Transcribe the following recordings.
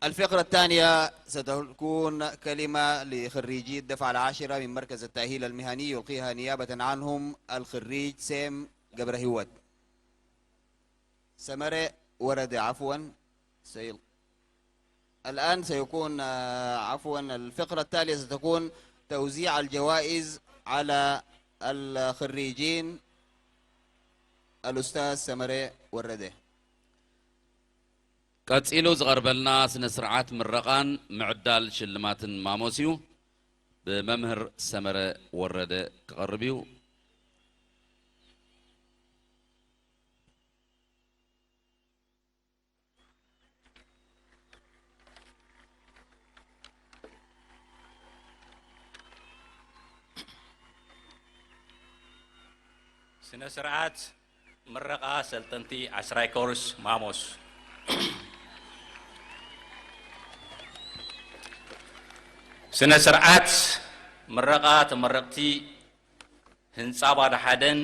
الفقرة الثانية ستكون كلمة لخريجي الدفعة العاشرة من مركز التأهيل المهني، يلقيها نيابة عنهم الخريج سيم قبر هوت. سمرة ورد، عفوا. سيل... الآن سيكون، آه، عفوا، الفقرة التالية ستكون توزيع الجوائز على الخريجين. الأستاذ سمرة ورده. ቀጺሉ ዝቐርበልና ስነ ስርዓት ምረቓን ምዕዳል ሽልማትን ማሞስ እዩ። ብመምህር ሰመረ ወረደ ክቐርብ እዩ። ስነ ስርዓት ምረቓ ሰልጠንቲ ዓስራይ ኮርስ ማሞስ። ስነ ስርዓት ምረቓ ተመረቕቲ ህንፃ ባዶ ሓደን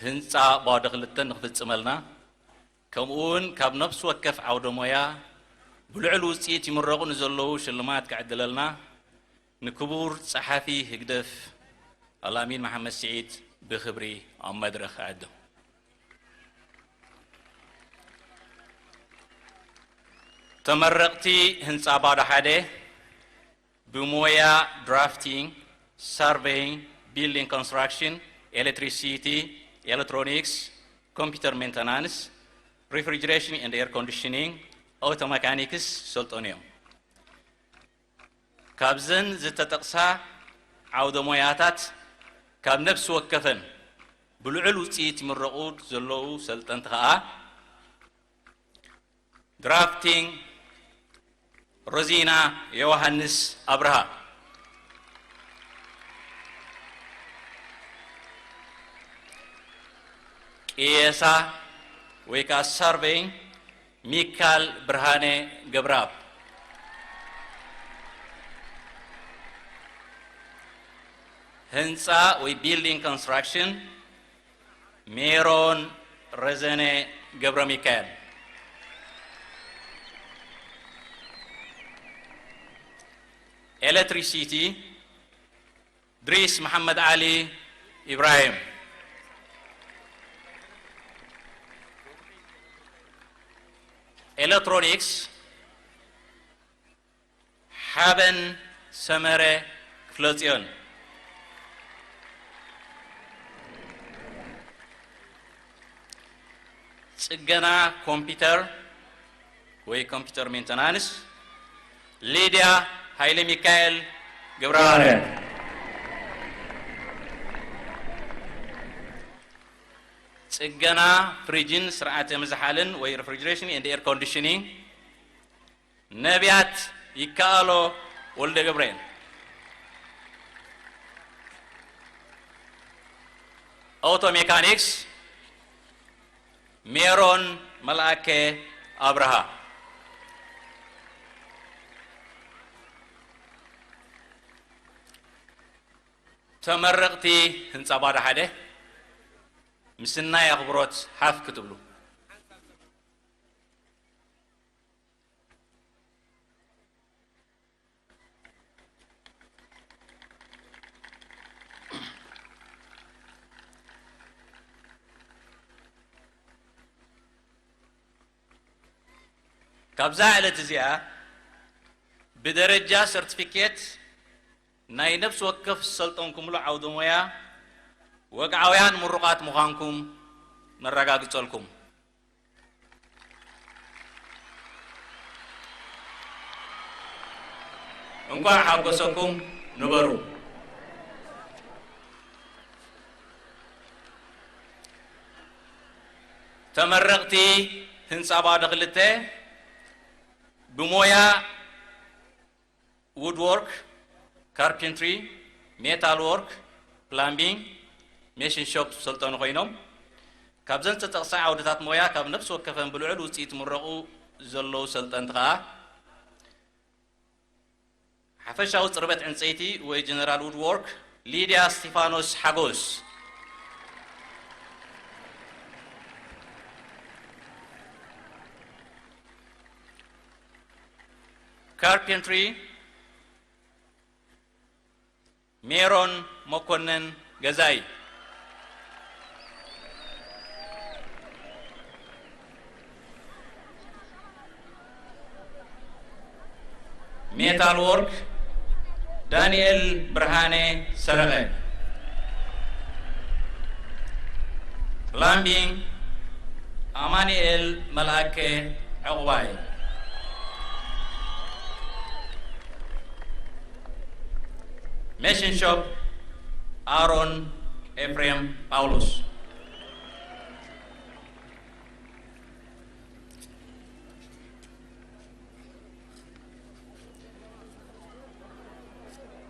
ህንፃ ባዶ ክልተን ንክፍፅመልና፣ ከምኡ እውን ካብ ነፍሲ ወከፍ ዓውደ ሞያ ብልዑል ውፅኢት ይምረቑ ንዘለዉ ሽልማት ክዕድለልና ንክቡር ፀሓፊ ህግደፍ ኣልኣሚን መሓመድ ስዒድ ብክብሪ ኣብ መድረኽ እዕድም። ተመረቕቲ ህንፃ ባዶ ሓደ ብሞያ ድራፍቲንግ፣ ሰርቬይንግ፣ ቢልዲንግ ኮንስትራክሽን፣ ኤሌክትሪሲቲ፣ ኤሌክትሮኒክስ፣ ኮምፒውተር ሜንተናንስ፣ ሪፍሪጅሬሽን ኤንድ ኤር ኮንዲሽኒንግ፣ ኦቶ መካኒክስ ዝሰልጠኑ እዮም። ካብዘን ዝተጠቕሳ ዓውደ ሞያታት ካብ ነፍሲ ወከፈን ብልዑል ውፅኢት ይምረቑ ዘለዉ ሰልጠንቲ ኸዓ ድራፍቲንግ ሮዚና ዮሃንስ ኣብርሃ፣ ቅየሳ ወይ ከዓ ሰርቬይንግ ሚካል ብርሃነ ገብረኣብ፣ ህንፃ ወይ ቢልዲንግ ኮንስትራክሽን ሜሮን ረዘነ ገብረ ሚካኤል፣ ኤሌክትሪሲቲ ድሪስ መሓመድ ዓሊ ኢብራሂም፣ ኤሌክትሮኒክስ ሓበን ሰመረ ክፍለጽዮን፣ ጽገና ኮምፒተር ወይ ኮምፒተር ሜንተናንስ ሊድያ ሃይለ ሚካኤል ገብረሃዋርያት፣ ጽገና ፍሪጅን ስርዓተ ምዝሓልን ወይ ሪፍሪጅሬሽን ኤንድ ኤር ኮንዲሽኒንግ ነቢያት ይከኣሎ ወልደ ገብርኤል፣ ኦቶ ሜካኒክስ ሜሮን መልኣከ ኣብርሃ። ተመረቕቲ ህንፃ ባዶ ሓደ ምስናይ ኣኽብሮት ሓፍ ክትብሉ። ካብዛ ዕለት እዚኣ ብደረጃ ሰርቲፊኬት ናይ ነፍሲ ወከፍ ዝሰልጠንኩምሉ ዓውደ ሞያ ወግዓውያን ምሩቓት ምዃንኩም ነረጋግጸልኩም። እንኳዕ ሓጎሰኩም ንበሩ። ተመረቕቲ ህንፃ ባዶ ክልተ ብሞያ ውድዎርክ፣ ካርፒንትሪ፣ ሜታል ዎርክ፣ ፕላምቢንግ፣ ሜሽን ሾፕ ዝሰልጠኑ ኮይኖም ካብዘን ዝተጠቕሳ ዓውድታት ሞያ ካብ ነፍሲ ወከፈን ብልዑል ውፅኢት ምረቑ ዘለዉ ሰልጠንቲ ከዓ ሓፈሻዊ ጽርበት ዕንፀይቲ ወይ ጀነራል ውድዎርክ ሊድያ እስቲፋኖስ ሓጎስ፣ Carpentry፣ ሜሮን መኮነን ገዛኢ። Metal Work፣ ዳንኤል ብርሃነ ሰረቐ። Plumbing፣ ኣማኑኤል መልኣከ ዕቑባይ። Machine Shop፣ ኣሮን ኤፍሬም ጳውሎስ።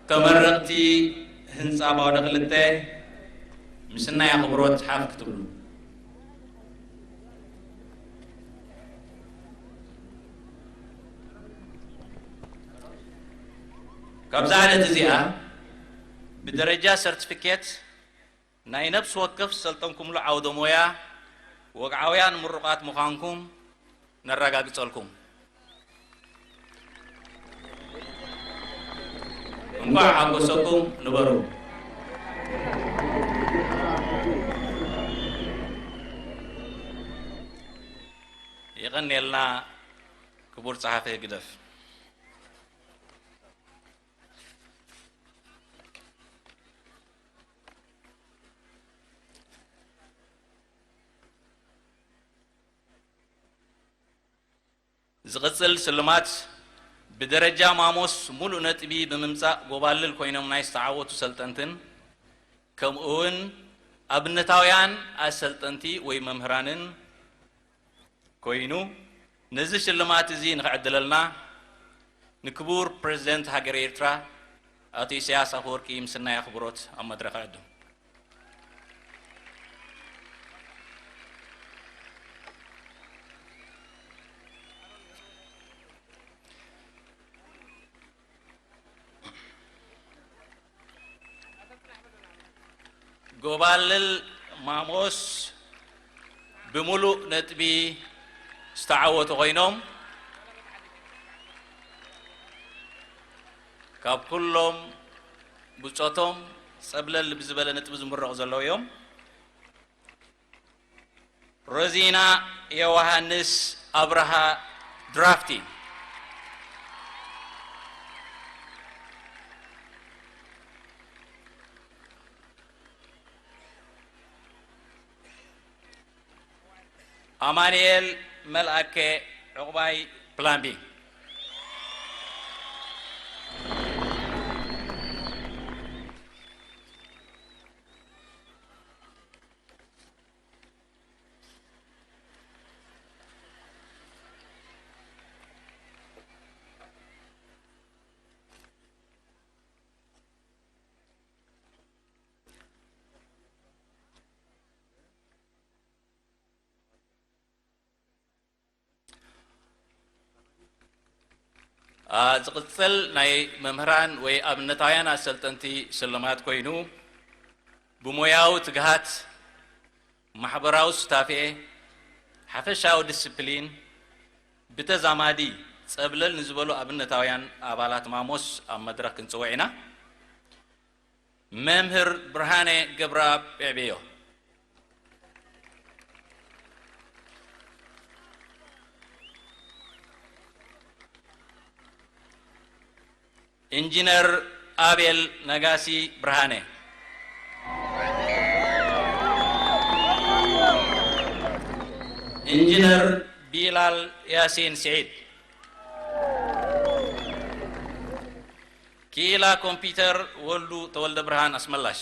ተመረቕቲ ህንጻ ባዶ ክልተ፣ ምስናይ ኣኽብሮት ሓፍ ክትብሉ። ካብዛ ዕለት እዚኣ ብደረጃ ሰርቲፊኬት ናይ ነፍሲ ወከፍ ዝሰልጠንኩምሉ ዓውደ ሞያ ወግዓውያን ምሩቓት ምዃንኩም ነረጋግጸልኩም። እንኳዕ ሓጎሰኩም ንበሩ። የቐንየልና ክቡር ጸሓፊ ህግደፍ። ዝቕጽል ስልማት ብደረጃ ማሞስ ሙሉእ ነጥቢ ብምምጻእ ጎባልል ኮይኖም ናይ ዝተዓወቱ ሰልጠንትን ከምኡ እውን ኣብነታውያን ኣሰልጠንቲ ወይ መምህራንን ኮይኑ፣ ነዚ ሽልማት እዚ ንኽዕድለልና ንክቡር ፕረዚደንት ሃገረ ኤርትራ ኣቶ ኢሳያስ ኣፈወርቂ ምስናይ ኣኽብሮት ኣብ መድረኽ እዕድም። ጎባልል ማሞስ ብምሉእ ነጥቢ ዝተዓወቱ ኮይኖም፣ ካብ ኩሎም ብጾቶም ጸብለል ብዝበለ ነጥቢ ዝምረቑ ዘለዉ እዮም። ሮዚና ዮውሃንስ ኣብርሃ ድራፍቲ። ኣማኑኤል መልኣከ ዕቑባይ ፕላምቢንግ። አ፣ ዝቕጽል ናይ መምህራን ወይ ኣብነታውያን ኣሰልጠንቲ ስልማት ኮይኑ፣ ብሞያዊ ትግሃት፣ ማሕበራዊ ሱታፌ፣ ሓፈሻዊ ዲስፕሊን፣ ብተዛማዲ ጸብለል ንዝበሉ ኣብነታውያን ኣባላት ማሞስ ኣብ መድረኽ ክንጽውዕ ኢና። መምህር ብርሃነ ገብረኣብ የዕብዮ። ኢንጂነር ኣቤል ነጋሲ ብርሃነ። ኢንጂነር ቢላል ያሲን ስዒድ። ክኢላ ኮምፒውተር ወልዱ ተወልደ ብርሃን ኣስመላሽ።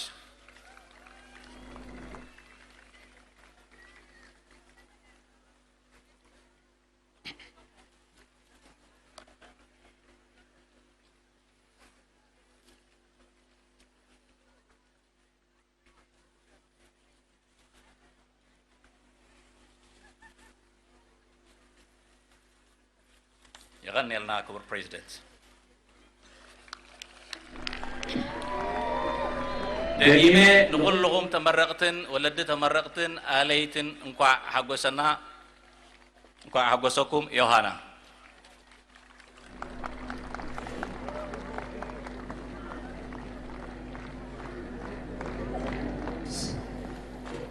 የቐንየልና ክቡር ፕሬዚደንት። ደጊመ ንኹልኹም ተመረቕትን ወለዲ ተመረቕትን ኣለይትን እንኳዕ ሓጎሰና፣ እንኳዕ ሓጎሰኩም። ዮሃና።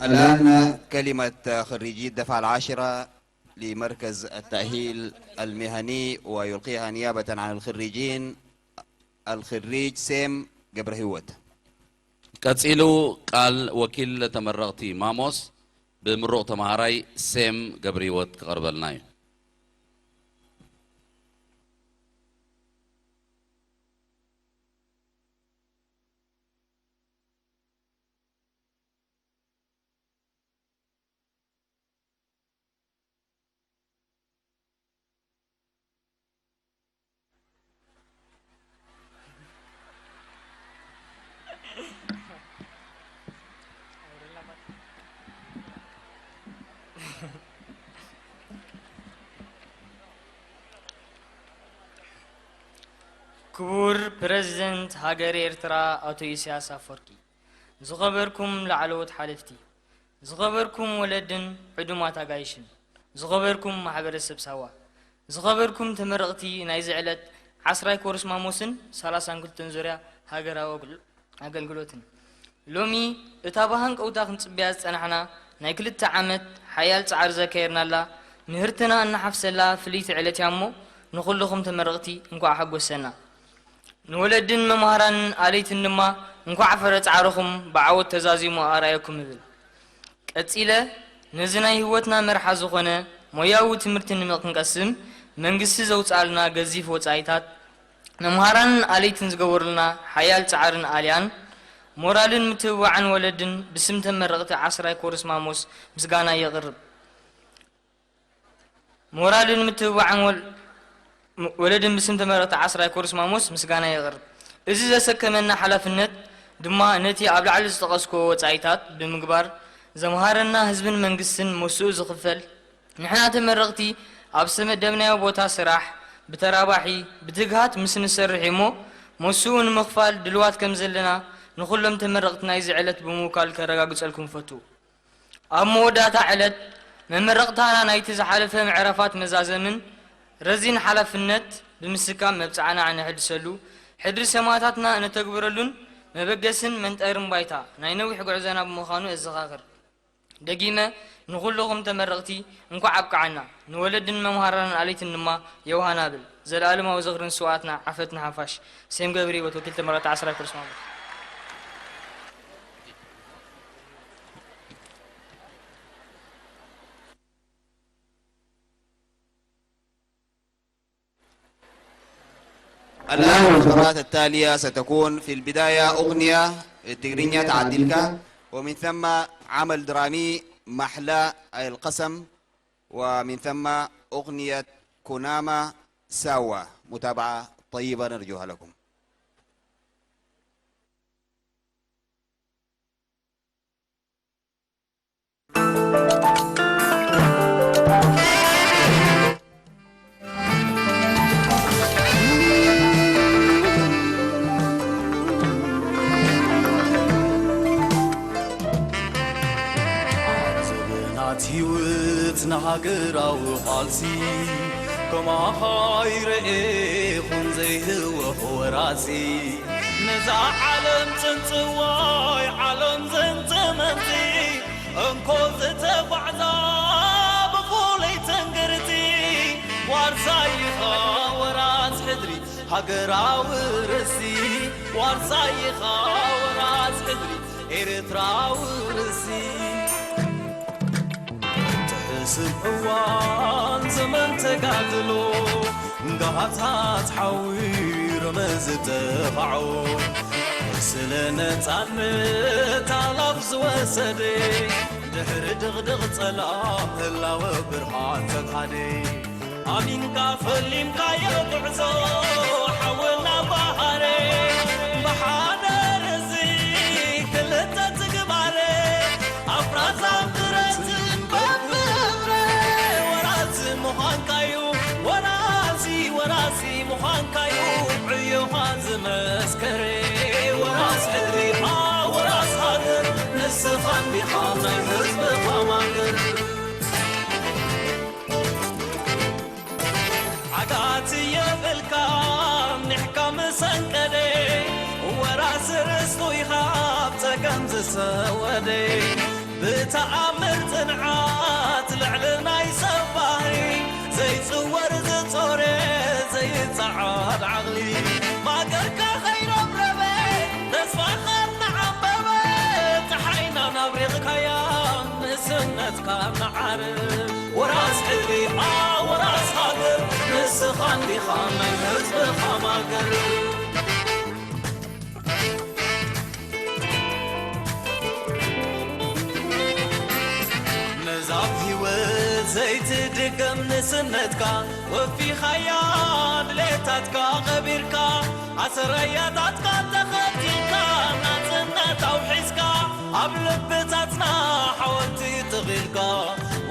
الآن كلمة خريجي الدفعة العاشرة لمركز التأهيل المهني، ويلقيها نيابة عن الخريجين الخريج سيم قبر هوت. ቀጺሉ ቃል ወኪል ተመረቕቲ ማሞስ ብምሩቕ ተመሃራይ ሴም ገብረህይወት ክቐርበልና እዩ። ክቡር ፕረዚደንት ሃገር ኤርትራ ኣቶ ኢሳያስ ኣፈወርቂ፣ ዝኸበርኩም ላዕለዎት ሓለፍቲ፣ ዝኸበርኩም ወለድን ዕዱማት ኣጋይሽን፣ ዝኸበርኩም ማሕበረሰብ ሳዋ፣ ዝኸበርኩም ተመረቕቲ ናይዚ ዕለት ዓስራይ ኮርስ ማሞስን ሰላሳን ክልተን ዙርያ ሃገራዊ ኣግል-፣ ኣገልግሎትን። ሎሚ እታ ብሃንቀውታ ክንጽበያ ዝጸናሕና ናይ ክልተ ዓመት ሓያል ጻዕሪ ዘካየድናላ፣ ምህርትና እነሓፍሰላ ፍልይቲ ዕለት እያ እሞ፣ ንኹልኹም ተመረቕቲ እንኳዕ ሓጎሰና። ንወለድን መምሃራንን ኣለይትን ድማ እንኳዕ ፍረ ጻዕርኹም ብዓወት ተዛዚሙ ኣርኣየኩም እብል። ቀጺለ ነዚ ናይ ህይወትና መርሓ ዝኾነ ሞያዊ ትምህርቲ ንክንቀስም መንግስቲ ዘውጽኣልና ገዚፍ ወጻኢታት፣ መምሃራንን ኣለይትን ዝገበሩልና ሓያል ጻዕርን ኣልያን፣ ሞራልን ምትብባዕን ወለድን ብስም ተመረቕቲ ዓስራይ ኮርስ ማሞስ ምስጋና የቕርብ። ሞራልን ምትብባዕን ወል-፣ ወለድን ብስም ተመረቕቲ ዓስራይ ኮርስ ማሞስ ምስጋና የቕርብ። እዚ ዘሰከመና ሓላፍነት ድማ ነቲ ኣብ ላዕሊ ዝጠቐስክዎ ወጻኢታት ብምግባር ዘምሃረና ህዝብን መንግስትን መስኡ ዝኽፈል፣ ንሕና ተመረቕቲ ኣብ ዝተመደብናዮ ቦታ ስራሕ ብተራባሒ ብትግሃት ምስ ንሰርሕ እሞ መስኡ ንምኽፋል ድልዋት ከም ዘለና ንኹሎም ተመረቕቲ ናይዚ ዕለት ብምውካል ከረጋግጸልኩም እፈቱ። ኣብ መወዳእታ ዕለት መመረቕታና ናይቲ ዝሓለፈ ምዕራፋት መዛዘምን ረዚን ሓላፍነት ብምስካም መብጽዓና እነሐድሰሉ፣ ሕድሪ ሰማእታትና እነተግብረሉን መበገስን መንጠርን ባይታ ናይ ነዊሕ ጉዕዞና ብምዃኑ እዘኻኽር። ደጊመ ንኹልኹም ተመረቕቲ እንኳዕ ኣብቅዓና፣ ንወለድን መምሃራንን ኣለይትን ድማ የውሃና እብል። ዘለኣለማዊ ዝኽሪ ንስውኣትና፣ ዓፈት ንሓፋሽ። ሴም ገብረህይወት፣ ወኪል ተመረቕቲ ዓስራይ ኮርስ ማሞስ። الآن الفقرات التالية ستكون في البداية أغنية تقرينية تعديلكا، ومن ثم عمل درامي محلى أي القسم، ومن ثم أغنية كناما ساوا. متابعة طيبة نرجوها لكم. ዘበናት ህይወት ንሃገራዊ ቃልሲ፣ ከማኻ ይረኤኹን ዘይህወኽ ወራሲ። ነዛ ዓለም ጽንጽዋይ ዓለም ዘንጸመምቲ፣ እንኮ ዝተጓዕዛ ብፍሉይ ትንግርቲ። ዋርሳይ ኢኻ ወራስ ሕድሪ ሃገራዊ ርእሲ፣ ዋርሳይ ኢኻ ወራስ ሕድሪ ኤርትራዊ ርእሲ። ትሕስብ እዋን ዘመን ተጋድሎ፣ ጋህታት ሓዊ ረመዝ ዝተኻዕዎ፣ ስለ ነጻነት ኣላፍ ዝወሰደ፣ ድሕሪ ድቕድቕ ጸላም ህላወ ብርሃን ዘግሃደ። ኣሚንካ ፈሊምካዮ ጉዕዞ ሓወና ባህረ፣ ብሓደር እዚ ክልተ ትግባረ፣ ኣብ ራዛን ብረትን በብእምረ፣ ወራሲ ምዃንካዩ፣ ወራሲ፣ ወራሲ ምዃንካዩ፣ ዕዮኻ ዝመስከረ፣ ወራስ ሕድሪኻ፣ ወራስ ሃገር፣ ንስኻ እንዲኻ ናይ ህዝብኻ ማገር። ዓጋቲ የብልካ ኒሕካ መሰንቀደ፣ ወራሲ ርስቱ ኢኻ ኣብ ጸገም ዝሰወደ። ብቲ ተኣምር ጽንዓት ልዕሊ ናይ ሰብ ባህሪ፣ ዘይጽወር ዝጾረ ዘይጸዓድ ዓቕሊ፣ ማገርካ ከይረብረበ፣ ተስፋኻ እናዓምበበ፣ ጸሓይና ናብሪቕካያ፣ ንእስነትካ እናዓረ። ወራስ ሕድሪ፣ ኣ፣ ወራስ ሃገር፣ ንስኻ እንዲኻ ናይ ህዝብኻ ማገር። ነዛ ኣብ ህይወት ዘይትድገም ንስነትካ ወፊኻያ፣ ድሌታትካ ቐቢርካ፣ ኣሰረያታትካ ተኸቲልካ፣ ናጽነት ኣውሒስካ፣ ኣብ ልብታትና ሓወልቲ ተኺልካ፣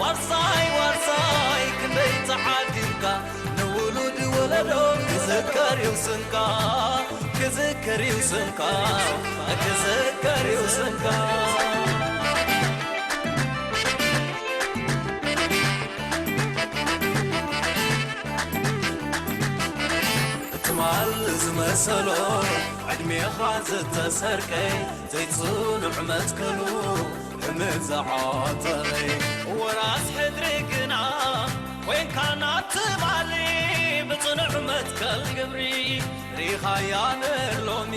ዋርሳይ ዋርሳይ ክንደይ ተዓዲልካ፣ ንውሉድ ወለዶ ክዝከር እዩ ስምካ፣ ክዝከር እዩ ስምካ፣ ክዝከር እዩ ስምካ። ትማል ዝመሰሎ ዕድሜኻ ዝተሰርቀ፣ ዘይጽኑዕ መትከሉ ሕምል ዝዓጠቐ። ወራስ ሕድሪ ግና ኮይንካና ትማሊ፣ ብጽኑዕ መትከል ግብሪ ሪኻያ ንሎሚ።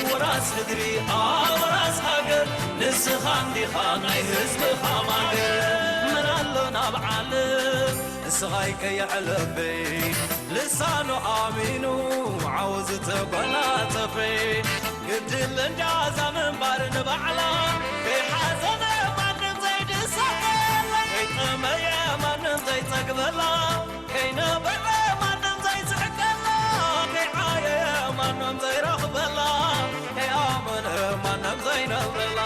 ወራስ ሕድሪ፣ ኣ፣ ወራስ ሃገር፣ ንስኻ እንዲኻ ናይ ህዝብኻ ማገር። መን ኣሎ ናብ ዓለም ንስኻይ ከየሕለፈ፣ ልሳኑ ኣሚኑ ዓወት ዝተጎናጸፈ። ግድል እንዳ እዛ ምንባር ንባዕላ፣ ከይሓዘነ ማንም ዘይድሰቀላ፣ ከይጠመየ ማንም ዘይጸግበላ፣ ከይነበዐ ማንም ዘይስሕቀላ፣ ከይዓየየ ማንም ዘይረኽበላ፣ ከይኣመነ ማንም ዘይነብረላ፣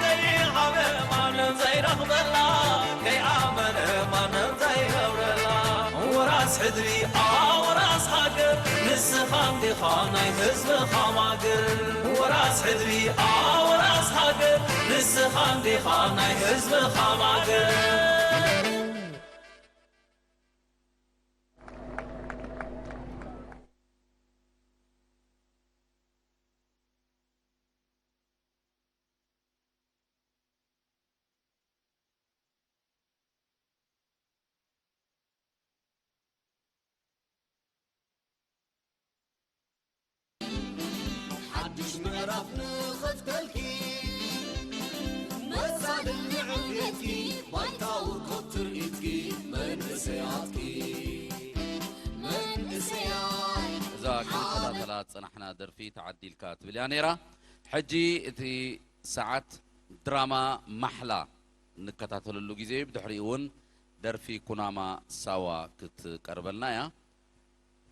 ከይሃበ ማንም ዘይረኽበላ፣ ከይኣመነ ማንም ዘይነብረላ። ወራስ ሕድሪ፣ ኣ፣ ወራስ ሃገር፣ ንስኻ እንዲኻ ናይ ህዝብኻ ማገር። ወራስ ሕድሪ፣ ኣ፣ ወራስ ሃገር፣ ንስኻ እንዲኻ ናይ ህዝብኻ ማገር። ሓድሽ ምዕራፍ ንኸፍተልኪ፣ መሳልል ንዕቤትኪ፣ ባይታ ውርኮት ትርኢትኪ፣ መንእሰያትኪ፣ መንእሰያት እዛ ክንከታተላ ዝጸናሕና ደርፊ ተዓዲልካ ትብል እያ ነይራ። ሕጂ እቲ ሰዓት ድራማ ማሕላ እንከታተለሉ ግዜ እዩ። ብድሕሪኡ እውን ደርፊ ኩናማ ሳዋ ክትቀርበልና እያ።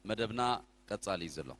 መደብና ቀጻሊ እዩ ዘሎ።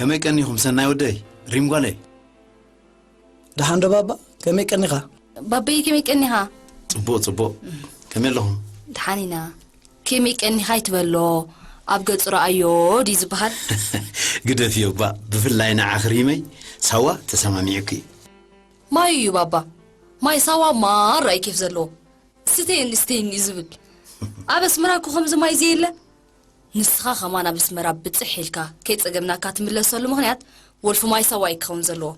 ከመይ ቀኒኹም ሰናይ ወደይ? ሪም ጓለይ። ደሓን ዶ ባባ? ከመይ ቀኒኻ? ባበይ ከመይ ቀኒኻ? ጽቡቕ ጽቡቕ። ከመይ ኣለኹም? ደሓን ኢና። ከመይ ቀኒኻ ይትበሎ፣ ኣብ ገጹ ረኣዮ ድዩ ዝበሃል? ግደፍዮ እባ፣ ብፍላይ ንዓኺ ሪመይ ሳዋ ተሰማሚዑኪ። ማይ እዩ ባባ፣ ማይ ሳዋ ማራ እዩ ኬፍ ዘለዎ። ስተየኒ ስተየኒ እዩ ዝብል። ኣብ ኣስመራ እኮ ከምዚ ማይ ዘየለ። ንስኻ ከማን ኣብ ኣስመራ ብጽሕ ኢልካ ከይጸገምናካ ትምለሰሉ ምኽንያት ወልፊ ማይ ሳዋ እዩ ክኸውን ዘለዎ።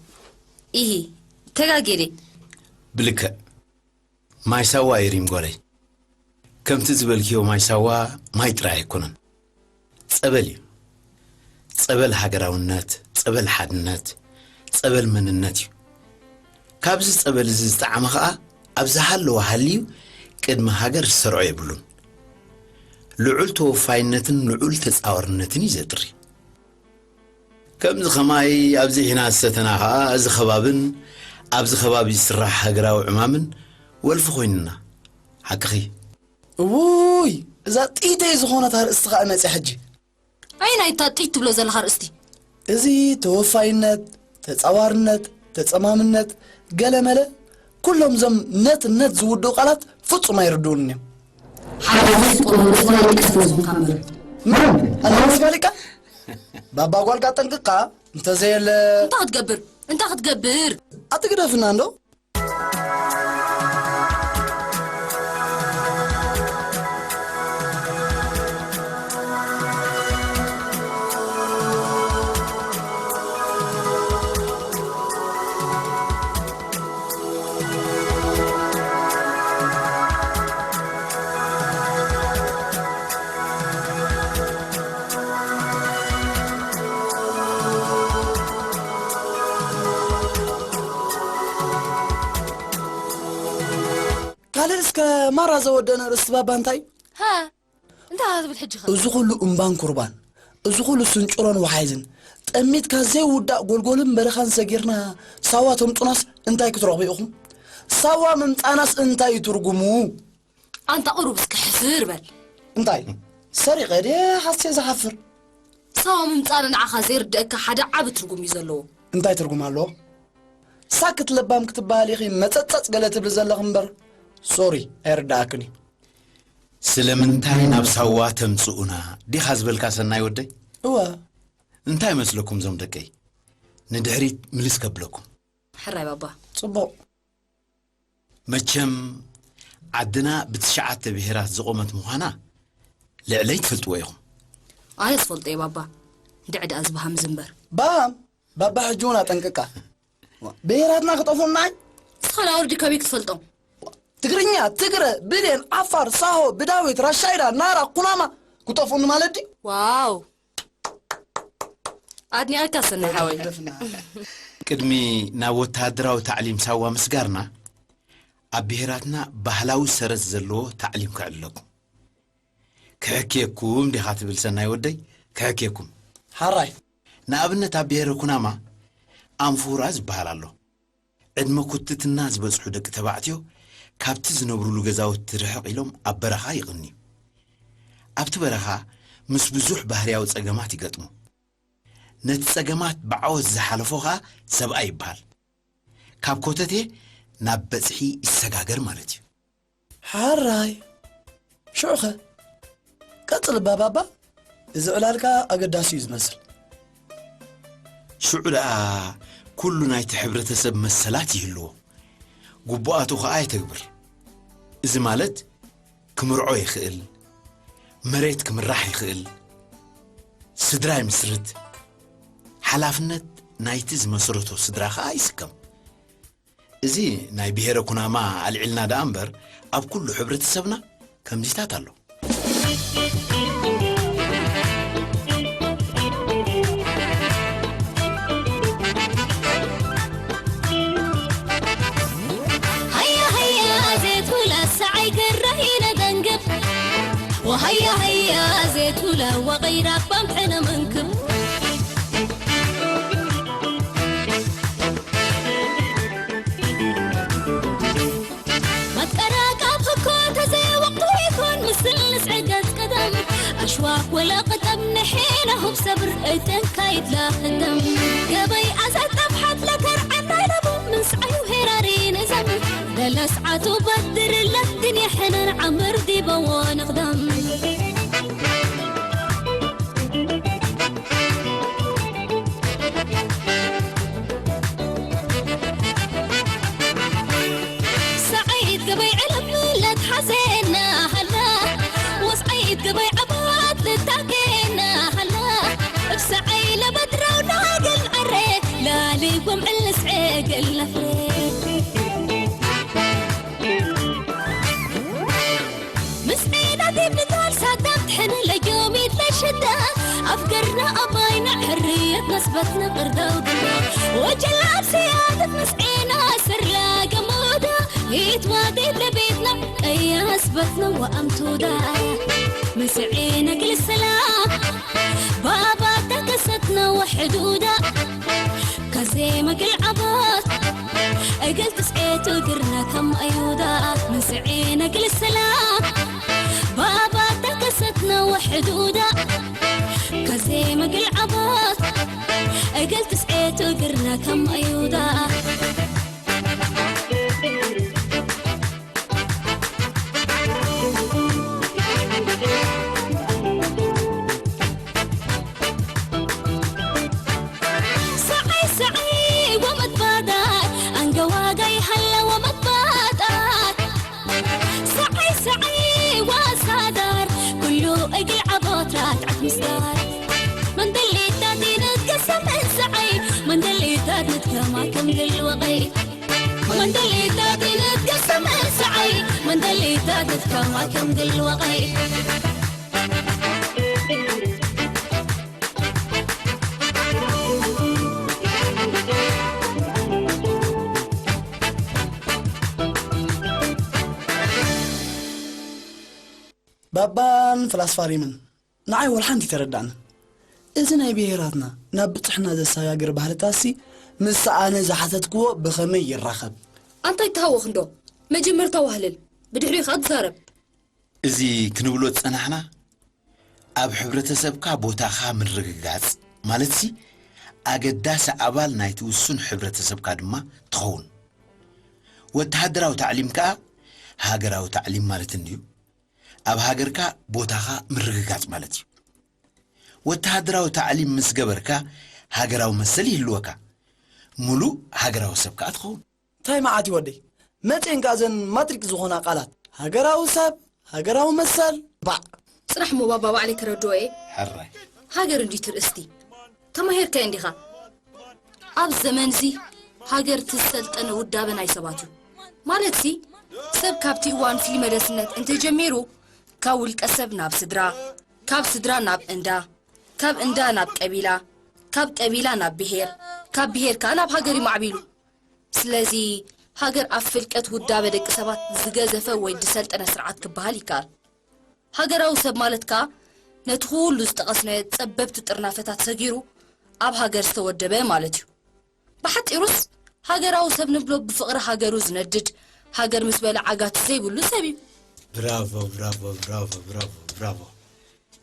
ኢሂ፣ ተጋጌ ድየ? ብልክዕ። ማይ ሳዋ እዩ ሪም ጓለይ። ከምቲ ዝበልክዮ ማይ ሳዋ ማይ ጥራይ ኣይኮነን። ጸበል እዩ። ጸበል ሃገራውነት፣ ጸበል ሓድነት፣ ጸበል መንነት እዩ። ካብዚ ጸበል እዚ ዝጠዓመ ኸኣ ኣብ ዝሃለወ ሃልዩ ቅድሚ ሃገር ዝሰርዖ የብሉን። ልዑል ተወፋይነትን ልዑል ተጻዋርነትን እዩ ዘጥሪ። ከምዚ ኸማይ ኣብዚ ሒና ዝሰተና ኸኣ እዚ ኸባብን ኣብዚ ኸባቢ ዝስራሕ ሃገራዊ ዕማምን ወልፊ ኮይንና። ሓቅኺ። እውይ፣ እዛ ጥይተይ ዝኾነት ኣርእስቲ ኸኣ መጽያ ሕጂ። ኣየናይ እታ ጥይት ትብሎ ዘለኻ ኣርእስቲ? እዚ ተወፋይነት፣ ተጻዋርነት፣ ተጸማምነት፣ ገለመለ፣ ኩሎም እዞም ነት ነት ዝውድኡ ቃላት ፍጹም ኣይርድኡንን እዮም። ሓደ ውስጥ ቆሎ ርእሲ ናይ ሊቃ ስለ ዝኾንካ እምበር። መን? ኣለወስ ጋሊቃ? ባባ ጓልካ ጠንቅቃ፣ እንተዘየለ እንታይ ክትገብር? እንታይ ክትገብር? ኣትግደፍና እንዶ? ካልእ እስከ ማራ ዘወደነ ርእሲ ባባ እንታይ? ሃ፣ እንታይ ትብል ሕጂ ኸ? እዚ ኹሉ እምባን ኩርባን፣ እዚ ኹሉ ስንጭሮን ወሓይዝን፣ ጠሚትካ ዘይውዳእ ጎልጎልን በረኻን ሰጊርና ሳዋ ተምጹናስ እንታይ ክትረኽቡ ኢኹም? ሳዋ ምምጻናስ እንታይ እዩ ትርጉሙ? ኣንታ ቁሩብ እስከ ሕፍር በል። እንታይ? ሰሪቐ ድየ ሓስየ ዝሓፍር? ሳዋ ምምጻና ንዓኻ ዘይርድኣካ ሓደ ዓቢ ትርጉም እዩ ዘለዎ። እንታይ ትርጉም ኣለዎ? ሳክት ለባም ክትበሃል ኢኺ መጸጸጽ ገለ ትብሊ ዘለኺ እምበር፣ ሶሪ፣ ኣይርድኣክን እዩ። ስለምንታይ ናብ ሳዋ ተምጽኡና ዲኻ ዝበልካ ሰናይ ወደይ? እወ። እንታይ መስለኩም እዞም ደቀይ? ንድሕሪት ምልስ ከብለኩም። ሕራይ ባባ። ጽቡቕ። መቸም ዓድና ብትሽዓተ ብሄራት ዝቖመት ምዃና ልዕለይ ትፈልጥዎ ኢኹም። ኣነ ዝፈልጦ እየ ባባ። ድዕድኣ ዝበሃም ዝንበር። ባም፣ ባባ ሕጂ እውን ኣጠንቅቃ። ብሄራትና ክጠፍኡና ኣይ? ንስኻ ላወርዲ ከመይ ክትፈልጦም? ትግርኛ፣ ትግረ፣ ብሌን፣ ዓፋር፣ ሳሆ፣ ብዳዊት፣ ራሻይዳ፣ ናራ፣ ኩናማ ክጠፍኡኒ ማለት ድዩ? ዋው! ኣድኒቐካ ሰናይ ሓወይ። ቅድሚ ናብ ወተሃደራዊ ታዕሊም ሳዋ ምስጋርና፣ ኣብ ብሄራትና ባህላዊ ሰረት ዘለዎ ታዕሊም ከዕልለኩም። ክሕክየኩም ዲኻ ትብል ሰናይ ወደይ? ክሕክየኩም። ሓራይ። ንኣብነት ኣብ ብሄረ ኩናማ ኣንፉራ ዝበሃል ኣሎ። ዕድመ ኩትትና ዝበጽሑ ደቂ ተባዕትዮ ካብቲ ዝነብሩሉ ገዛውቲ ርሕቕ ኢሎም ኣብ በረኻ ይቕንዩ። ኣብቲ በረኻ ምስ ብዙሕ ባህርያዊ ጸገማት ይገጥሙ። ነቲ ጸገማት ብዓወት ዝሓለፎ ኸኣ ሰብኣይ ይበሃል። ካብ ኮተቴ ናብ በጽሒ ይሰጋገር ማለት እዩ። ሓራይ። ሽዑኸ? ቀጽል እባ ባባ። እዚ ዕላልካ ኣገዳሲ እዩ ዝመስል። ሽዑ ደኣ ኩሉ ናይቲ ሕብረተሰብ መሰላት ይህልዎ፣ ግቡኣቱ ኸኣ የተግብር። እዚ ማለት ክምርዖ ይኽእል፣ መሬት ክምራሕ ይኽእል፣ ስድራ ይምስርት፣ ሓላፍነት ናይቲ ዝመስረቶ ስድራ ኸኣ ይስከም። እዚ ናይ ብሄረ ኩናማ ኣልዒልና ደኣ እምበር፣ ኣብ ኩሉ ሕብረተሰብና ከምዚታት ኣሎ። ሃያ ሃያ ዜት ኩላ ሰዓይ ክራይ ነደንግብ። ወሃያ ሃያ ዜት ኩላ ወቐይራ ባምዕነ መንክብ። መቀራቃብ ህኮ ተዘይ ወቅቱ ይኮን ምስል ንስዕገት ቀደም ኣሽዋ ወላ ቀደም ንሕን ላሁብ ሰብር እተንካይት ላህተም ገበይ ኣዛጣብ ሓትለ ከርዓና ለቡ ምስዓዩ ሄራሪ ንዘም ለለስዓቱ በድርለት ግን የሕነን ዓምር ዲበዎ ንኽደም ሰዓይት ገበይ ዕለምለት ሓዘና ሃላ ወስዓይት ገበይ ዓባት ልታገና ሃላ እብ ሰዓይ ለበድራው ናገል ዓረ ላሊ ጎምዕል ንስዐ ገለፍሬ ምስዒና ዲብ ንጋር ሳዳም ትሕን ለዮሚት ለሽዳ ኣፍገርና ኣባይና ሕርየት ነስበትና ቅርዳው ድና ወጀላ ኣብ ስያደት ምስዒና ስርላ ገሞዳ ይትዋዴት ለቤትና ቀያስበትና ወኣምቱዳ ምስዒና ግል ሰላም ባባ ተከሰትና ወሕዱዳ ከዜመ ግል ዓባት እግል ትስዔቱ እግርና ከም ኣዩዳ ምስዒነ ግል ሰላም ባባ ተከሰትና ወሕዱዳ ከዜመ ግል ዓባት እግል ትስዔቱ እግርና ከም ኣዩዳ ሰዓይ ሰዓይ ወመትባዳይ ኣንገዋጋይ ሃለ ወመትባዳይ ሰዓይ ሰዓይ ወሳዳር ኩሉ እግል ዓቦት ራትዓት ምስዳር መንደሌታት ንትከሰመን ሰዓይ መንደሌታት ንትከማ ከም ግል ወቐይ መንደሌታት ንትከሰመን ሰዓይ መንደሌታት ንትከማ ከም ግል ወቐይ ባባን ፍላስፋ ሪምን ንዓይ ወላ ሓንቲ ኣይተረድኣንን። እዚ ናይ ብሄራትና ናብ ብጽሕና ዘሰጋግር ባህልታትሲ ምስ ኣነ ዝሓተትክዎ ብኸመይ ይራኸብ? ኣንታ ኣይትሃወኽ እንዶ፣ መጀመርታ ዋህልል፣ ብድሕሪኡ ኸኣ ትዛረብ። እዚ ክንብሎ ዝጸናሕና ኣብ ሕብረተሰብካ ቦታኻ ምርግጋጽ ማለትሲ ኣገዳሲ ኣባል ናይቲ ውሱን ሕብረተሰብካ ድማ ትኸውን። ወተሃደራዊ ታዕሊም ከኣ ሃገራዊ ታዕሊም ማለት እንድዩ። ኣብ ሃገርካ ቦታኻ ምርግጋጽ ማለት እዩ። ወተሃደራዊ ታዕሊም ምስ ገበርካ ሃገራዊ መሰል ይህልወካ። ምሉእ ሃገራዊ ሰብ ከኣ ትኸውን። እንታይ መዓት እዩ ወደይ መጺኤን ከኣ እዘን ማትሪክ ዝኾና ቃላት ሃገራዊ ሰብ ሃገራዊ መሰል ባዕ። ጽናሕ እሞ ባባ ባዕለይ ከረድኦ እየ። ሕራይ። ሃገር እንድዩ እቲ ርእስቲ። ተማሂርካዮ እንዲኻ። ኣብ ዘመንዚ ሃገር እቲ ዝሰልጠነ ውዳበ ናይ ሰባት እዩ። ማለትሲ ሰብ ካብቲ እዋን ፍልይ መደስነት እንተጀሚሩ ካብ ውልቀ ሰብ ናብ ስድራ፣ ካብ ስድራ ናብ እንዳ፣ ካብ እንዳ ናብ ቀቢላ፣ ካብ ቀቢላ ናብ ብሄር፣ ካብ ብሄር ከኣ ናብ ሃገር እዩ ማዕቢሉ። ስለዚ ሃገር ኣብ ፍልቀት ውዳበ ደቂ ሰባት ዝገዘፈ ወይ ዝሰልጠነ ስርዓት ክበሃል ይከኣል። ሃገራዊ ሰብ ማለት ከኣ ነቲ ኩሉ ዝጠቐስናዮ ጸበብቲ ጥርናፈታት ሰጊሩ ኣብ ሃገር ዝተወደበ ማለት እዩ። ብሓጺሩስ ሃገራዊ ሰብ ንብሎ ብፍቕሪ ሃገሩ ዝነድድ፣ ሃገር ምስ በለ ዓጋቲ ዘይብሉ ሰብ እዩ። ብራቮ ብራቮ ብራቮ ብራቮ ብራቮ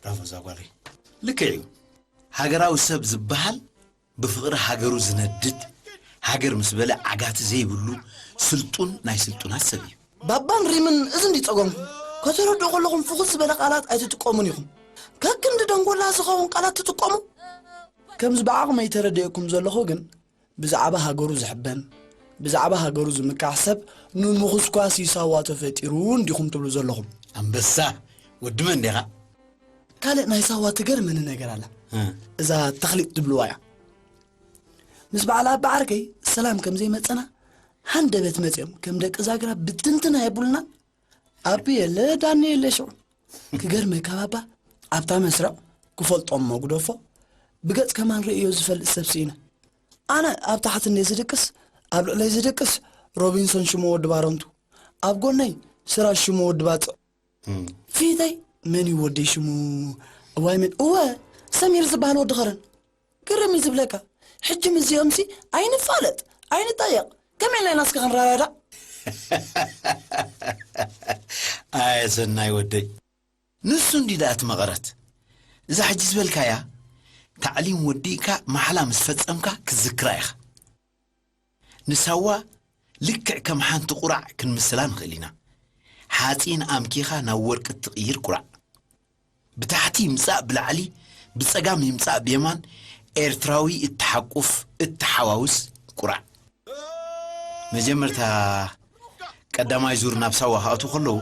ብራቮ እዛ ጓለይ። ልክዕ እዩ። ሃገራዊ ሰብ ዝበሃል ብፍቕሪ ሃገሩ ዝነድድ፣ ሃገር ምስ በለ ዓጋቲ ዘይብሉ ስልጡን ናይ ስልጡናት ሰብ እዩ። ባባን ሪምን እዚ እንድዩ ጸገምኩም። ከተረድኡ ከለኹም ፍኹስ ዝበለ ቃላት ኣይትጥቀሙን ኢኹም። ከክንዲ ደንጎላ ዝኸውን ቃላት ትጥቀሙ። ከምዚ ብዓቕመይ ተረዲኤኩም ዘለኹ ግን ብዛዕባ ሃገሩ ዝሕበን ብዛዕባ ሃገሩ ዝምካሕ ሰብ ንምኹስኳስ እዩ ሳዋ ተፈጢሩ እንዲኹም ትብሉ ዘለኹም። ኣንበሳ ወዲ መን ዲኻ? ካልእ ናይ ሳዋ ትገርመኒ ነገር ኣላ። እዛ ተኽሊጥ ትብልዋ እያ። ምስ በዓል ኣባ ዓርከይ ሰላም ከም ዘይመጸና ሃንደበት መጺኦም ከም ደቂ ዛግራ ብትንትና የብሉናን። ኣቢ የለ ዳኒ የለ ሽዑ ክገርመካ ባባ ኣብታ መስርዕ ክፈልጦ እሞ ግደፎ ብገጽ ከማን ርእዮ ዝፈልጥ ሰብ ስኢነ። ኣነ ኣብ ታሕቲ እንድየ ዝድቅስ ኣብ ልዕለይ ዝድቅስ ሮቢንሶን ሽሙ ወዲ ባረንቱ ኣብ ጎነይ ስራጅ ሽሙ ወዲ ባጽዕ ፊተይ መን እዩ ወደይ ሽሙ እዋይ መን እወ ሰሚር ዝበሃል ወዲ ኸረን ግርም እዩ ዝብለካ። ሕጂ ምስዚኦምሲ ኣይንፋለጥ ኣይንጣየቕ ከመይ ኢልና ኢና እስከ ክንረዳዳእ? ኣየ ሰናይ ወደይ ንሱ እንዲ ደኣ እቲ መቐረት እዛ ሕጂ ዝበልካያ ታዕሊም ወዲእካ ማሕላ ምስ ፈጸምካ ክትዝክራ ኢኻ። ንሳዋ ልክዕ ከም ሓንቲ ቁራዕ ክንምስላ ንኽእል ኢና። ሓጺን ኣምኪኻ ናብ ወርቂ እትቕይር ቁራዕ። ብታሕቲ ይምጻእ ብላዕሊ፣ ብጸጋም ይምጻእ ብየማን፣ ኤርትራዊ እትሓቁፍ፣ እትሓዋውስ ቁራዕ። መጀመርታ ቀዳማይ ዙር ናብ ሳዋ ክኣትዉ ከለዉ፣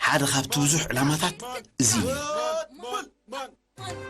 ሓደ ካብቲ ብዙሕ ዕላማታት እዚ እዩ ነይሩ።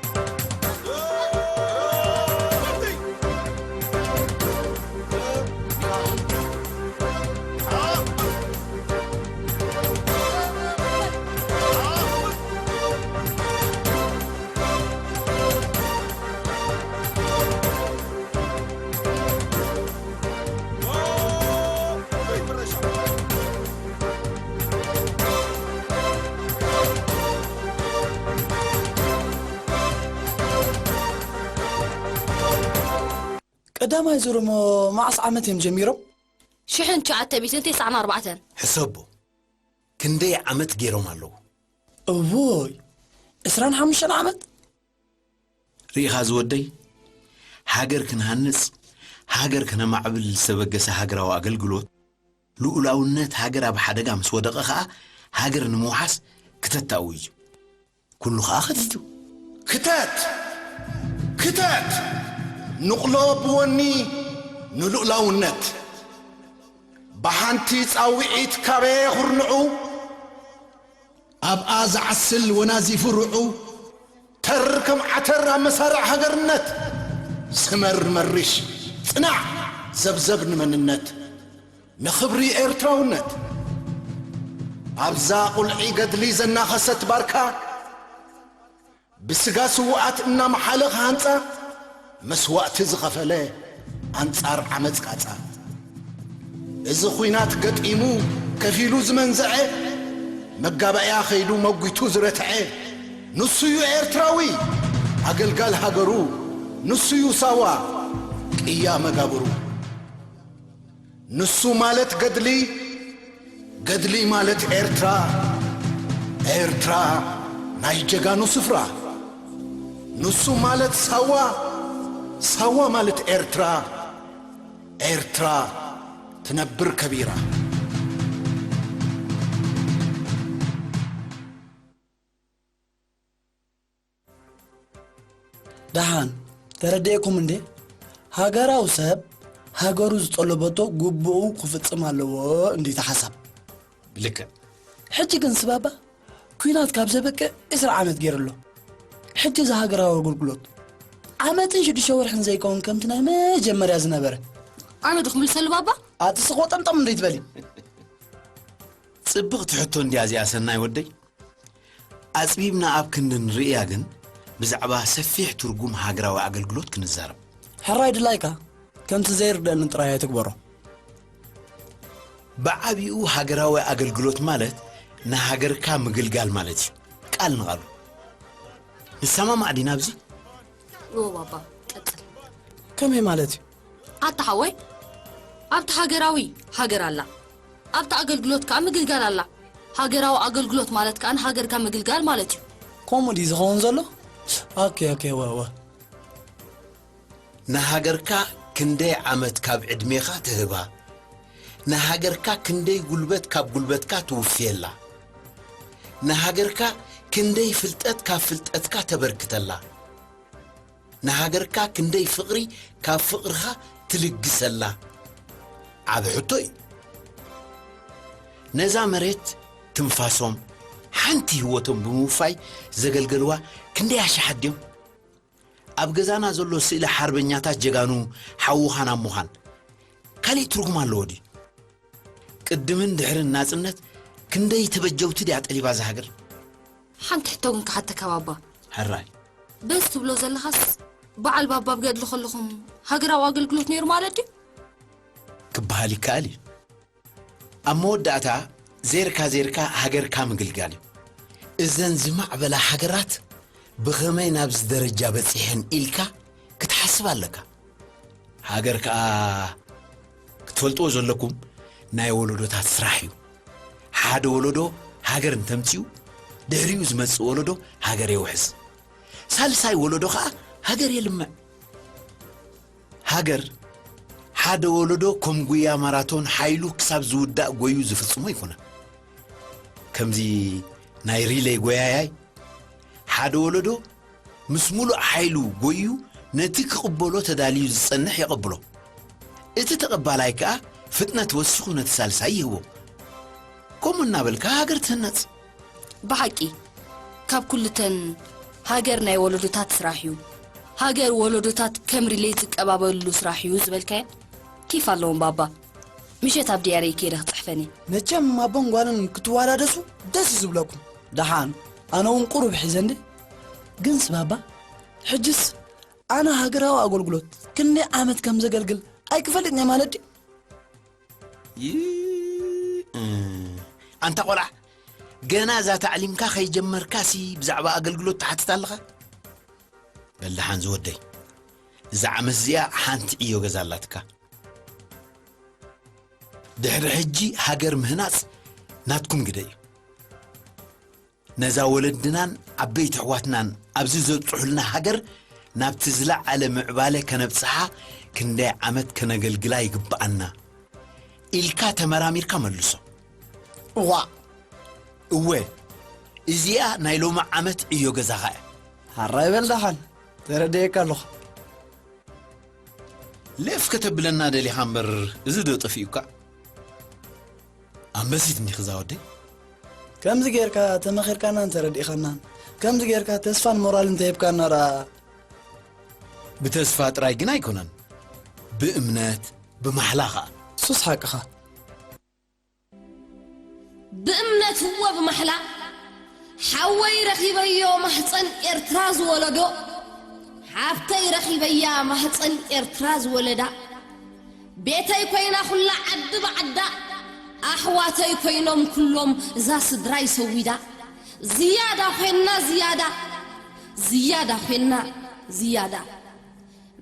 ቀዳማይ ዙር እሞ መዓስ ዓመት እዮም ጀሚሮም? ሽሕን ትሽዓተ ሚእትን ተስዓን ኣርባዕተን። ሕሰቦ፣ ክንደይ ዓመት ገይሮም ኣለዉ? እዎይ፣ ዕስራን ሓሙሽተን ዓመት። ርኢኻ ዝወደይ፣ ሃገር ክንሃንጽ፣ ሃገር ከነማዕብል ዝተበገሰ ሃገራዊ ኣገልግሎት፣ ልኡላውነት ሃገር ኣብ ሓደጋ ምስ ወደቐ ኸኣ፣ ሃገር ንምውሓስ ክተት ተኣውጅ እዩ። ኩሉ ኸኣ ኸቲቱ። ክተት! ክተት! ንቕሎ ብወኒ ንልኡላውነት። ብሓንቲ ጻውዒት ካበየ ኹርንዑ፣ ኣብኣ ዝዓስል ወናዚፉ ርዑ፣ ተር ከም ዓተር ኣብ መሳርዕ ሃገርነት። ስመር መሪሽ፣ ጽናዕ ዘብዘብ ንመንነት፣ ንኽብሪ ኤርትራውነት። ኣብዛ ቁልዒ ገድሊ ዘናኸሰት ባርካ፣ ብስጋ ስዉኣት እናመሓለ ክሃንጻ፣ መስዋእቲ ዝኸፈለ ኣንጻር ዓመጽ ቃጻ። እዚ ኹናት ገጢሙ ከፊሉ ዝመንዘዐ፣ መጋባእያ ኸይዱ መጒቱ ዝረትዐ፣ ንሱዩ ኤርትራዊ ኣገልጋል ሃገሩ፣ ንሱዩ ሳዋ ቅያ መጋብሩ። ንሱ ማለት ገድሊ፣ ገድሊ ማለት ኤርትራ፣ ኤርትራ ናይ ጀጋኑ ስፍራ። ንሱ ማለት ሳዋ፣ ሳዋ ማለት ኤርትራ፣ ኤርትራ ትነብር ከቢራ። ደሓን ተረዲኤኩም እንዴ? ሃገራዊ ሰብ ሃገሩ ዝጠለበቶ ግቡኡ ክፍጽም ኣለዎ እንዲ ተሓሳብ። ልክዕ። ሕጂ ግን ስባባ ኲናት ካብ ዘበቅዕ ዕስራ ዓመት ገይሩ ኣሎ። ሕጂ እዚ ሃገራዊ ኣገልግሎት ዓመትን ሽዱሽተ ወርሕን ዘይከውን ከምቲ ናይ መጀመርያ ዝነበረ። ኣነ ዶ ክምልሰሉ ባባ? ኣቲ ስቕ ወጠምጠም እንዴት በሊ? ጽብቕቲ ሕቶ እንድያ እዚኣ ሰናይ ወደይ። ኣጽቢብና ኣብ ክንዲ ንርእያ ግን፣ ብዛዕባ ሰፊሕ ትርጉም ሃገራዊ ኣገልግሎት ክንዛረብ። ሕራይ ድላይካ፣ ከምቲ ዘይርደኣኒ ጥራይ ኣይትግበሮ። ብዓቢኡ ሃገራዊ ኣገልግሎት ማለት ንሃገርካ ምግልጋል ማለት እዩ። ቃል ንቓሉ። ንሰማማዕ ዲና ኣብዚ? እወ ባባ፣ ቀጽል። ከመይ ማለት እዩ? ኣታ ሓወይ፣ ኣብቲ ሃገራዊ ሃገር ኣላ፣ ኣብቲ ኣገልግሎት ከኣ ምግልጋል ኣላ። ሃገራዊ ኣገልግሎት ማለት ከኣ ንሃገርካ ምግልጋል ማለት እዩ። ከምኡ ድዩ ዝኸውን ዘሎ? ኦኬ፣ ኦኬ፣ እወ፣ እወ። ንሃገርካ ክንደይ ዓመት ካብ ዕድሜኻ ትህባ? ንሃገርካ ክንደይ ጉልበት ካብ ጉልበትካ ትውፍየላ? ንሃገርካ ክንደይ ፍልጠት ካብ ፍልጠትካ ተበርክተላ? ንሃገርካ ክንደይ ፍቕሪ ካብ ፍቕርኻ ትልግሰላ? ዓቢ ሕቶ እዩ። ነዛ መሬት ትንፋሶም፣ ሓንቲ ህይወቶም ብምውፋይ ዘገልገልዋ ክንደይ ኣሽሓት ድዮም? ኣብ ገዛና ዘሎ ስእሊ ሓርበኛታት ጀጋኑ ሓውኻን ኣሞኻን ካሊእ ትርጉም ኣለዎ ድዩ? ቅድምን ድሕርን ናጽነት ክንደይ ተበጀውቲ ድያ ጠሊባ እዛ ሃገር? ሓንቲ ሕቶ ግን ክሓተካ ባባ። ሕራይ። በዚ ትብሎ ዘለኻስ በዓል ባባ ኣብ ገድሊ ከለኹም ሃገራዊ ኣገልግሎት ነይሩ ማለት ድዩ? ክበሃል ይከኣል እዩ። ኣብ መወዳእታ ዜርካ ዜርካ ሃገርካ ምግልጋል እዩ። እዘን ዝማዕበላ ሃገራት ብኸመይ ናብዚ ደረጃ በጺሐን ኢልካ ክትሓስብ ኣለካ። ሃገር ከኣ ክትፈልጥዎ ዘለኩም ናይ ወለዶታት ስራሕ እዩ። ሓደ ወለዶ ሃገር እንተምጺኡ ድሕሪኡ ዝመጽእ ወለዶ ሃገር የውሕስ። ሳልሳይ ወለዶ ከኣ ሃገር የልምዕ። ሃገር ሓደ ወለዶ ከም ጉያ ማራቶን ሓይሉ ክሳብ ዝውዳእ ጎዩ ዝፍጽሞ ኣይኮነን። ከምዚ ናይ ሪለይ ጎያያይ ሓደ ወለዶ ምስ ሙሉእ ሓይሉ ጎዩ ነቲ ክቕበሎ ተዳልዩ ዝጸንሕ የቐብሎ። እቲ ተቐባላይ ከኣ ፍጥነት ወሲኹ ነቲ ሳልሳይ ይህቦ። ከምኡ እናበልካ ሃገር ትህነጽ። ብሓቂ፣ ካብ ኩልተን ሃገር ናይ ወለዶታት ስራሕ እዩ። ሃገር ወለዶታት ከም ሪሌ ዝቀባበልሉ ስራሕ እዩ ዝበልካዮ ኪፍ ኣለዎም ባባ። ምሸት ኣብ ዲያረይ ከይደ ክጽሕፈን እየ። መቸም ኣቦን ጓልን ክትዋዳደሱ ደስ እዩ ዝብለኩም። ደሓን፣ ኣነ እውን ቁሩብ ሒዘ እንዴ። ግንስ ባባ፣ ሕጅስ ኣነ ሃገራዊ ኣገልግሎት ክንደይ ዓመት ከም ዘገልግል ኣይክፈልጥን እየ ማለት ድዩ? ይ-፣ እ፣ ኣንታ ቆልዓ፣ ገና እዛ ታዕሊምካ ከይጀመርካሲ ብዛዕባ ኣገልግሎት ትሓትት ኣለኻ? በል ደሓን ዝወደይ፣ እዛ ዓመት እዚኣ ሓንቲ ዕዮ ገዛ ኣላትካ። ድሕሪ ሕጂ ሃገር ምህናጽ ናትኩም ግደ እዩ። ነዛ ወለድናን ዓበይቲ ኣሕዋትናን ኣብዚ ዘብጽሑልና ሃገር ናብቲ ዝለዓለ ምዕባለ ከነብጽሓ ክንደይ ዓመት ከነገልግላ ይግብኣና ኢልካ ተመራሚርካ መልሶ። እዋእ! እወ፣ እዚኣ ናይ ሎሚ ዓመት ዕዮ ገዛኻ እያ። ሓራይ በል ደሓን፣ ተረዲኤካ ኣለኹ። ሌፍ ከተብለና ደሊኻ እምበር፣ እዚ ዶ ጠፊኡካ? ኣንበሲት እንዲኺ እዛ ወደይ። ከምዚ ጌርካ ተመኺርካናን ተረዲእኻናን፣ ከምዚ ጌርካ ተስፋን ሞራልን ተሂብካና ደኣ። ብተስፋ ጥራይ ግን ኣይኮነን፣ ብእምነት፣ ብማሕላ ኸኣ። እሱስ ሓቅኻ። ብእምነት እወ ብማሕላ፣ ሓወይ ረኺበዮ ማህጸን ኤርትራ ዝወለዶ፣ ሓፍተይ ረኺበያ ማህጸን ኤርትራ ዝወለዳ፣ ቤተይ ኮይና ኩላ ዓዲ ብዓዳ፣ ኣሕዋተይ ኮይኖም ኩሎም እዛ ስድራይ ሰዊዳ፣ ዝያዳ ኮይና ዝያዳ፣ ዝያዳ ኮይና ዝያዳ።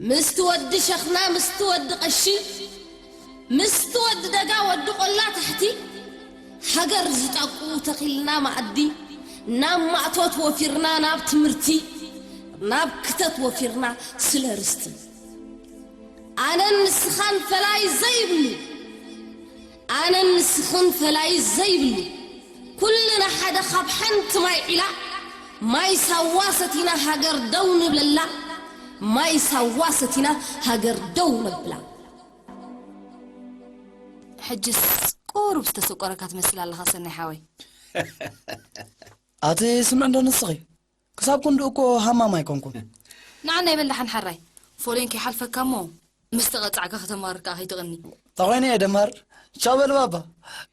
ምስቲ ወዲ ሸኽና ምስቲ ወዲ ቀሺ ምስቲ ወዲ ደጋ ወዲ ቆላ ታሕቲ ሃገር ዝጠቁ ተኺልና መኣዲ ናብ ማእቶት ወፊርና ናብ ትምህርቲ ናብ ክተት ወፊርና ስለ ርስቲ ኣነን ንስኻን ፈላይ ዘይብሉ ኣነን ንስኽን ፈላይ ዘይብሉ ኩልና ሓደ ካብ ሓንቲ ማይ ዒላ ማይ ሳዋ ሰቲና ሃገር ደው ንብለላ ማይ ሳዋ ሰቲና ሃገር ደው ነብላ። ሕጅስ ቁሩብ ዝተሰቆረካ ትመስል ኣለኻ ሰናይ ሓወይ። ኣቲ ስምዕ እንዶ ንስኺ ክሳብ ክንድኡ እኮ ሃማም ኣይኮንኩን። ንዓና ይበል ደሓን ሓራይ ፎሌን ከይሓልፈካ እሞ ምስ ተቐጻዕካ ከተማርር ከኣ ከይትቐኒ። ተኾይነ እየ ደማር። ቻው በል ባባ።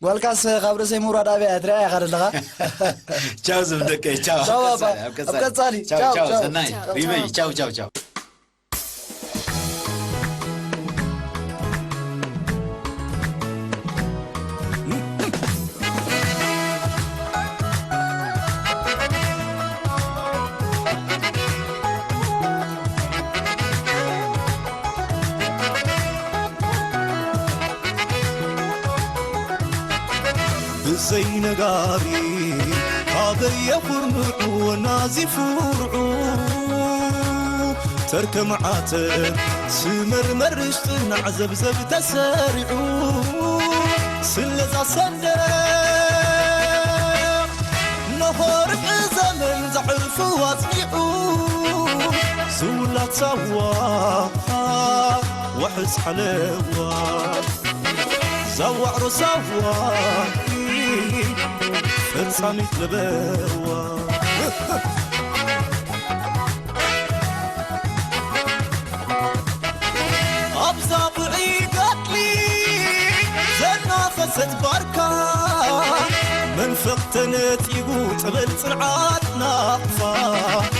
ጓልካስ ካብ ርእሰይ ምውራድ ኣበይ እያ ትሪኣ ኢኻ ዘለኻ። ቻው ዝም ደቀይ ቻው። ቻው ባባ። ኣብ ኣብ ቀጻሊ። ቻው ቻው ቻው ቻው። ሰናይ ሪመይ ቻው ቻው ቻው። ብዘይ ነጋሪ ካበይ የኹርምዑ ወናዚ ፍርዑ ተርከ መዓተ ስመርመር ርሽጥና ዘብዘብ ተሰሪዑ ስለዛ ሰንደቕ ነሆርቂ ዘመን ዘዕርፉ ኣጽኒዑ ዝውላት ሳዋ ወሕስ ሓለዋ ዛዋዕሮ ሳዋ ፈጻሚት ለበዋ ኣብዛ ብዒ ገድሊ ዘናፈሰት ባርካ መንፈቕ ተነጺጉ ጥበል ጽንዓት ናቕፋ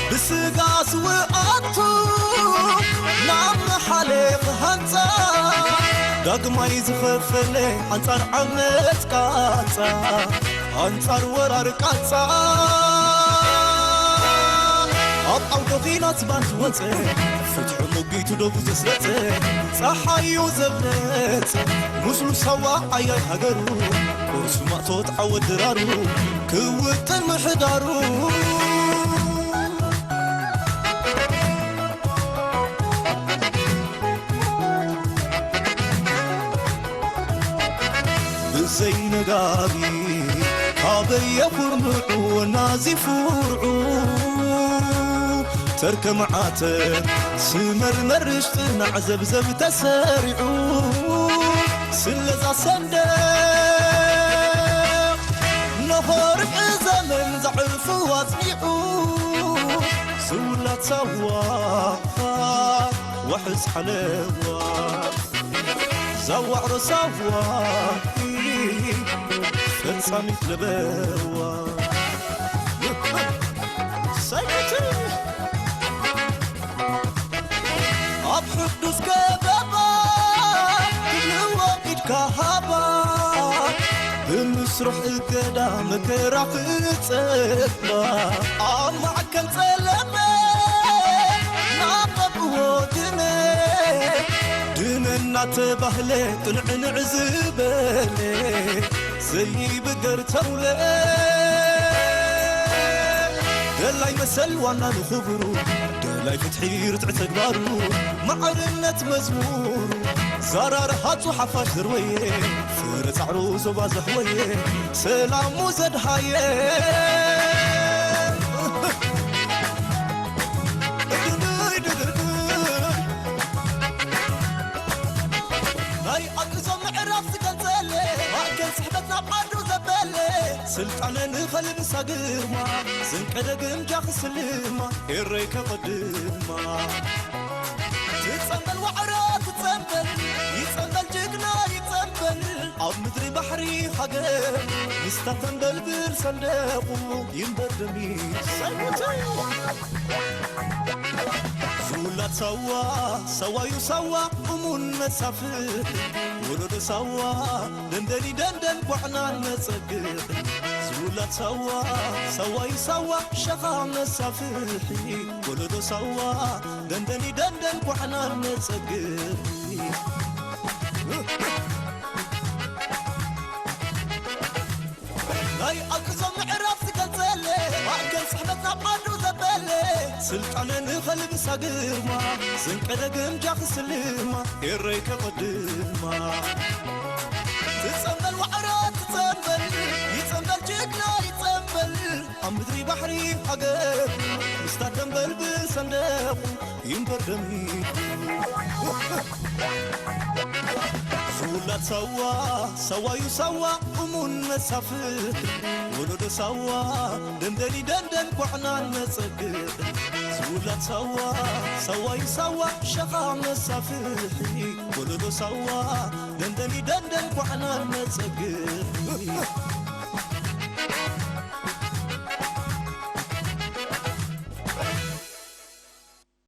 ብስጋ ስውኣቱ ናብ መሓለ ክሃንጻ ዳግማይ ዝኸፈለ ኣንጻር ዓመጽ ቃጻ ኣንጻር ወራር ቃጻ ኣብ ዓውደ ኺናት ባንት ወጸ ፍትሑ ሙጊቱ ደጉ ዘስረጸ ጸሓዩ ዘብለጸ ምስሉ ሳዋ ዓያይ ሃገሩ ቁርሱ ማእቶት ዓወት ድራሩ ክውጥን ምሕዳሩ ዘይነጋሪ ካበየ ኩርምዑ ናዚ ፍርዑ ተርከ መዓተ ስመር መርሽ ጥናዕ ዘብዘብ ተሰሪዑ ስለዛ ሰንደ ነኸርዕ ዘመን ዘዕርፉ ኣጽኒዑ ዝውላት ሳዋ ወሕስ ሓለዋ ዛዋዕሮ ሳዋ ፈጻሚት ለበዋ ሰይቲ ኣብ ሕዱስ ገበባ ክልዎ ኢድካ ሃባ ብምስሩሕ እገዳ መከራ ክጸባ ኣብ ማዕከል ጸለመ ናበብዎ ድነ ድነ እናተባህለ ጥንዕንዕ ዝበለ ዘይብገር ተውለ ደላይ መሰል ዋና ንኽብሩ ደላይ ፍትሒ ርትዕ ተግባሩ ማዕርነት መዝሙሩ ዛራርሃቱ ሓፋሽ ዝርወየ ፍረ ጻዕሩ ዞባ ዘሕወየ ሰላሙ ዘድሃየ ናይ ኣግዞ ምዕራፍ ዝገልጸለ ማእከል ጽሕፈት ናብ ዓዱ ዘበለ ስልጣነ ንኸልብሳ ግርማ ዘንቀደ ግምጃ ክስልማ ኤረይ ከቐድማ ትጸንበል ዋዕሮ ትጸንበል ይጸንበል ጅግና ይጸንበል ኣብ ምድሪ ባሕሪ ሃገር ምስታ ተንበልብል ሰንደቑ ይንበር ደሚ ሰይሞተይ ዝውላድ ሳዋ ሳዋዩ ሳዋ እሙን መሳፍሕ ወለዶ ሳዋ ደንደኒ ደንደን ጓዕናን መጸግዕ ዝውላድ ሳዋ ሳዋዩ ሳዋ ሸኻ መሳፍሒ ወለዶ ሳዋ ደንደኒ ደንደን ጓዕናን መጸግዕ ናይ ኣግዞ ምዕራፍ ዝገልጸለ ማእከል ጽሕፈት ናብ ዓዱ ዘበለ ስልጣነ ንኸልብሳ ግርማ ዘንቀደ ግምጃ ክስልማ ኤረይ ከቐድማ ትጸንበል ዋዕሮ ትጸንበል ይጸንበል ጅግና ይጸንበል ኣብ ምድሪ ባሕሪ ሃገር ምስታ ተንበልብል ሰንደቑ ይንበር ደሚቑ ዝውላድ ሳዋ ሳዋዩ ሳዋ እሙን መሳፍሕ ወለዶ ሳዋ ደንደኒ ደንደን ጓዕናን መጸግዕ ዝውላድ ሳዋ ሳዋዩ ሳዋ ሸኻ መሳፍሒ ወለዶ ሳዋ ደንደኒ ደንደን ጓዕናን መጸግዕ